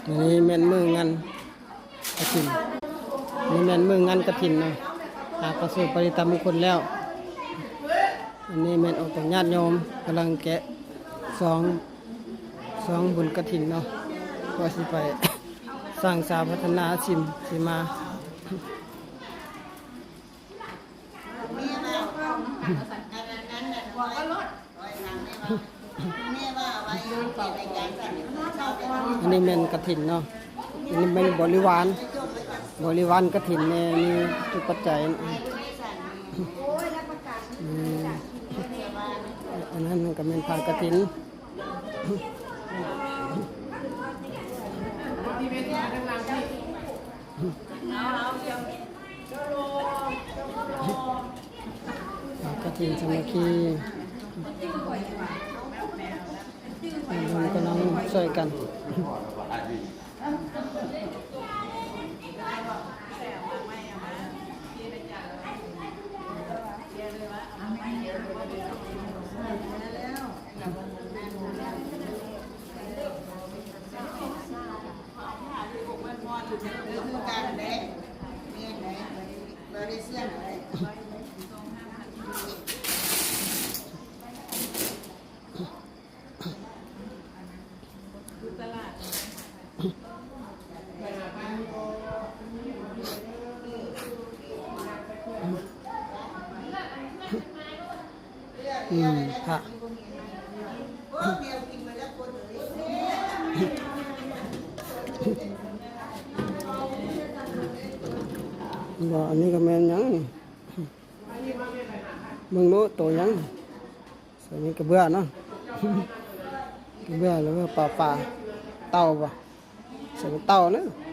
ອັນນີ້ແມ່ນມື້ງານກະຖິນ ອັນນີ້ແມ່ນມື້ງານກະຖິນເນາະ ຫາກເຂົ້າສູ່ປະລິດຕະມຸງຄຸນແລ້ວ. ອັນນີ້ແມ່ນອົງການຍາດໂຍມກຳລັງແກະຊອງ ຊອງບຸນກະຖິນເນາະ ເພື່ອຊິໄປສ້າງສາພັດທະນາອາຊີບຊິມາ. ອັນນີ້ແມ່ນກະຖິນເນາະ ອັນນີ້ແມ່ນບໍລິວານ ບໍລິວານກະຖິນແນ່ ມີທຸກປັດໄຈ. ອືມ ອັນນັ້ນມັນກະແມ່ນຜ້າກະຖິນ. ກະຖິນສາມັກຄີ ເພິ່ນກຳລັງຊ່ວຍກັນ. ອືມ ພະ ບໍ່ ອັນນີ້ກະແມ່ນຫຍັງນີ້? ເບິ່ງດູ ໂຕຫຍັງ? ໃສ່ເປັນກະເບື້ອເນາະ ກະເບື້ອ ຫຼືວ່າປາ ປາເຕົ່າບໍ່? ໃສ່ເປັນເຕົ່າເນາະ.